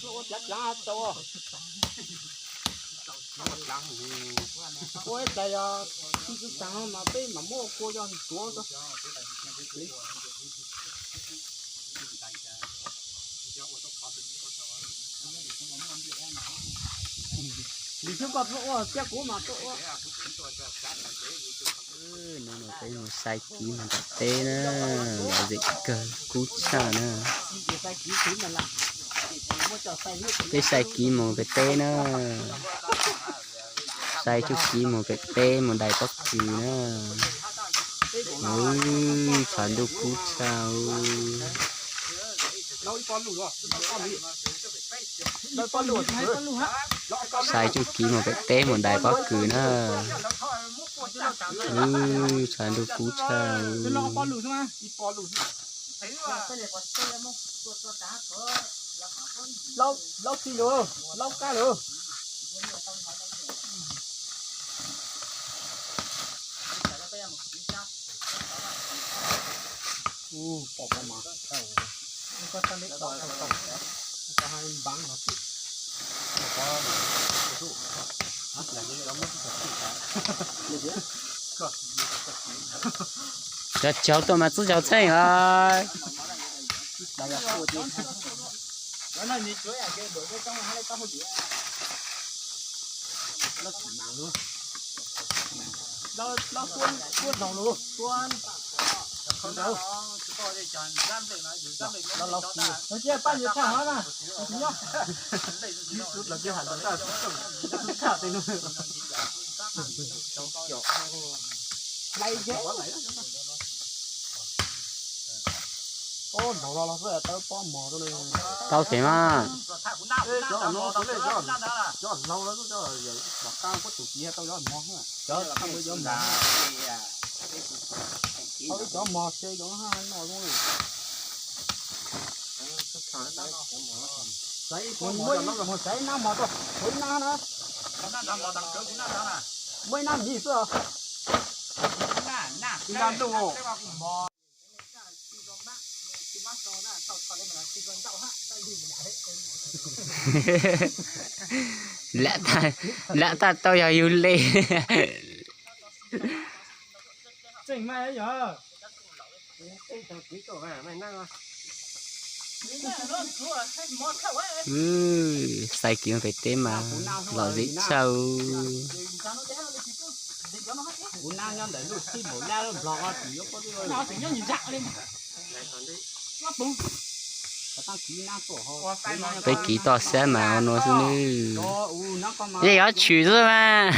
Ua cav cav tau. Ua ib tais yog txi txi taag mas peb mam muab kua yog tuav. Vim twb koj tuaj ua thiab kuv mas tuaj ua. Hnub no peb mus sai kiv mus pem teb na, lom zem kawg kub tshaj na. Peb sai kiv mus pem teb na, sai cuj kiv mus pem teb mus dai pob kws na. Tshav ntuj kub tshaj. Sai cuj kiv mus pem teb mus dai pob kws na. Tshav ntuj kub tshaj. Laub txi lawm, laub kab lawm. Cov tsaug tuaj mas txub tsaug txheej os. Tau kev mas. Cov mog, cov mog, no, mus xaiv nab mog rau, ua ib nab na. Muaj ib nab miv xwb. Ib nab ntuj. Lam tag tau yog yug le. Xaiv kiv mus pem teb mas lom zem tshaj. Peb kiv toj siab mas ua nua xwb nawb. Yeej yuav tshwm xwb mas.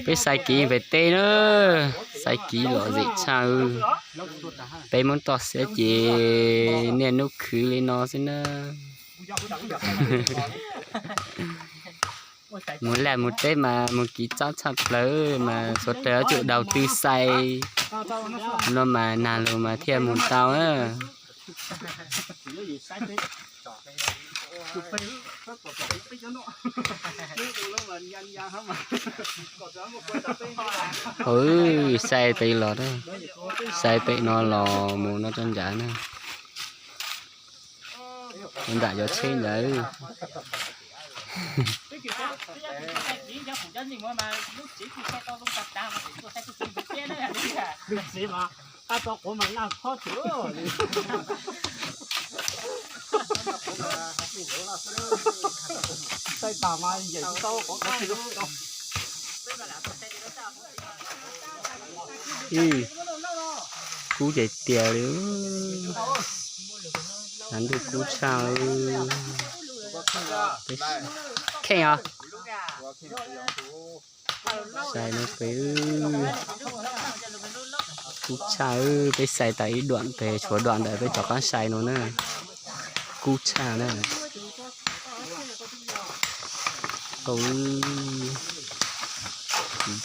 Peb xaiv kiv pem teb na, xaiv kiv lom zem tshaj. Peb Hmoob toj siab ces niaj hnub khwv li no xwb na. Mus laj mus teb mas mus kiv txob tshaj plaws mas suav dawg yuav tsum daus tw xais no mas nag lug mas thiaj mus tau na. Xaiv pem los, xaiv pem no los mus no rau nrad na. Nram cov tsheb ntawd. Kub ces tias li, ntuj kub tshaj. Kheej os. Sai no peb, kub tshaj, peb sai tas ib duam tes tshuav duam ntawm peb rov qab sai no na. Kub tshaj na. Kub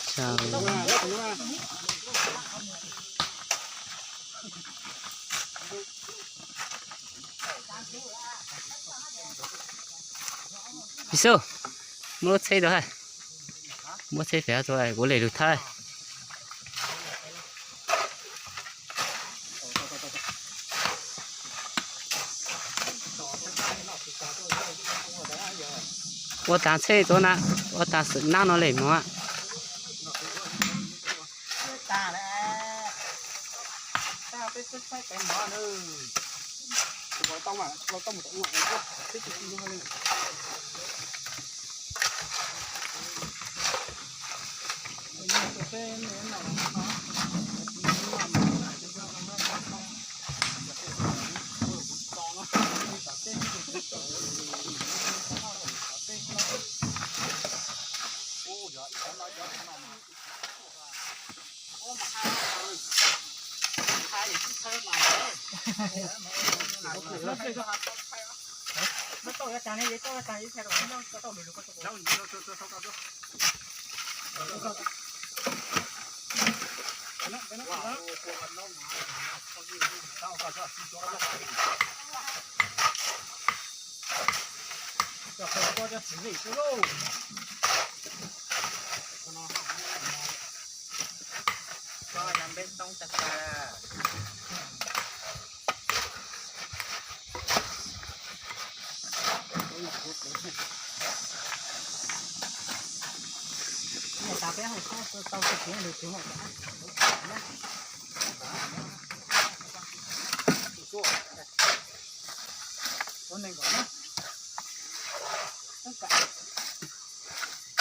tshaj. Yis xus, muab lub tsheb rau hais. Muab tsheb pem rau kuv lem lug thawb. Ua taag txheb tuab na, ua taag xwm nab no le mog.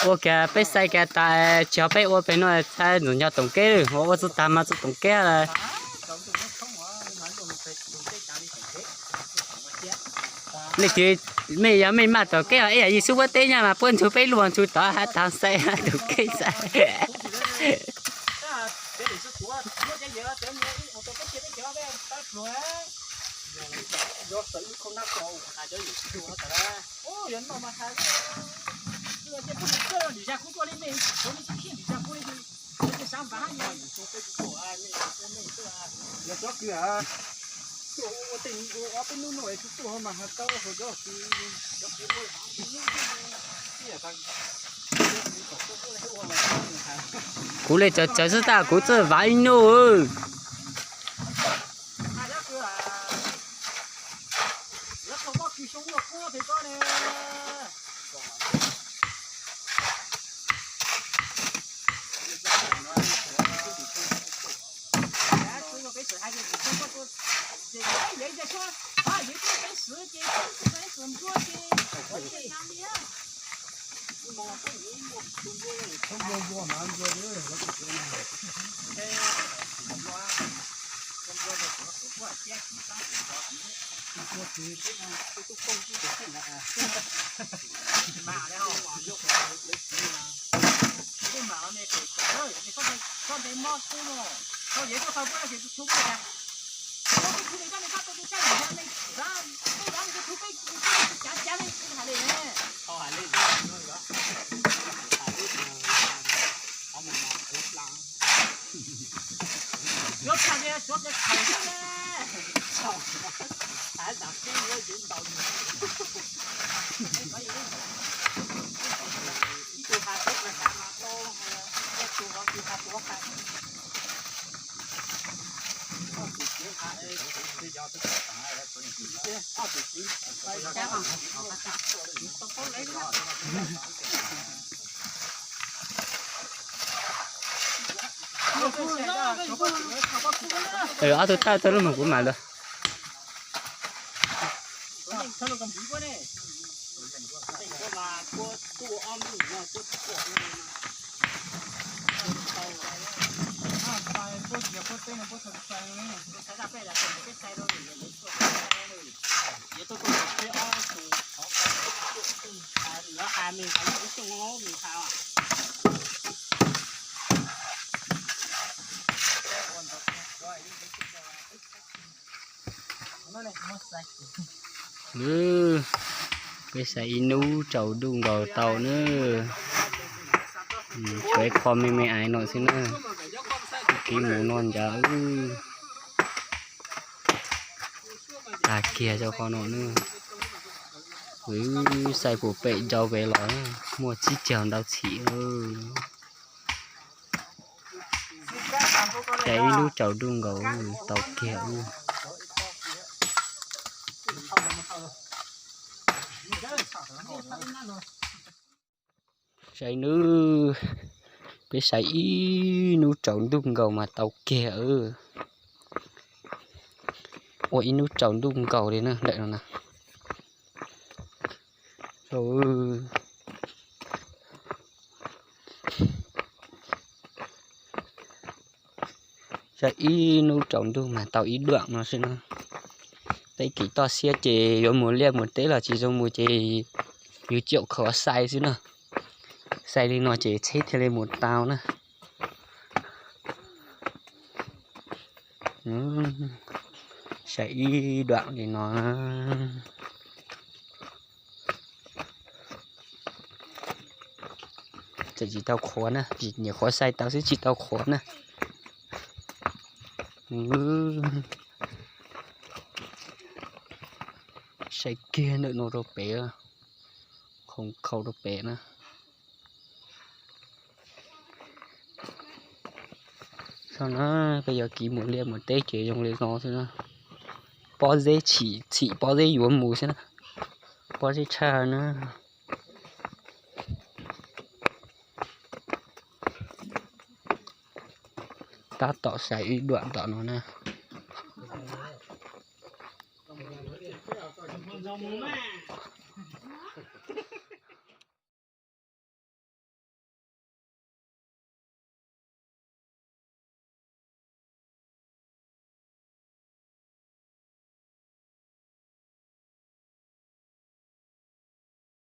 Ua kiag peb xais kiag tas tsis yog peb ua pem no, txhais ntxuav nco toom keb, ua ua txuj tag mas txuj toom keb lawm. Leej twg mej yog mej maj toom keb os, ib yam yig xub puab teb nyaj mas puab ntsug peb luag ntsug tod hab taag xais toom keb xais. Kuv le tsawv tsawv xwb tab kuv txawj vav ib nub. Ob tug tawj tau lub moog kuv mam lawm. Peb xais ib nub tsaus ntuj nkaus tau na. Tshuav ib qho me me aiv no xwb na. Kev mus no ncav wb tag kiag rau qhov no na. Wb xais puag pem ncau pem los muaj tsib caug ntau txhim. Ces ib lub tsaus ntuj nkaus tau kiag wb. Saib nub, peb saib ib hnub tsaus ntuj nkaus mas tau kiag. Ua ib hnub tsaus ntuj nkaus li na ntawm no na. Saib ib hnub tsaus ntuj mas tau ib duam no xwb na. Peb kev toj siab ces yuav mus liaj mus teb los tsis zoo mus ces yus caum qhov xais xwb na. Xais li no ces tsheb thiaj li mus tau na. Saib ib duam li no na. Tseem tsis tau qhuav na, nyuam qhuav xais tau xwb tsis tau qhuav na. Saib kiag ntawm no rau pem, khoov khaus rau pem na. Saib na, peb yuav kev mus liaj mus teb ces zoo li no xwb na. Pob zeb chim, chim pob zeb yuav mus xwb na. Pob zeb tshaj na. Tab tom saib ib duam tom no na.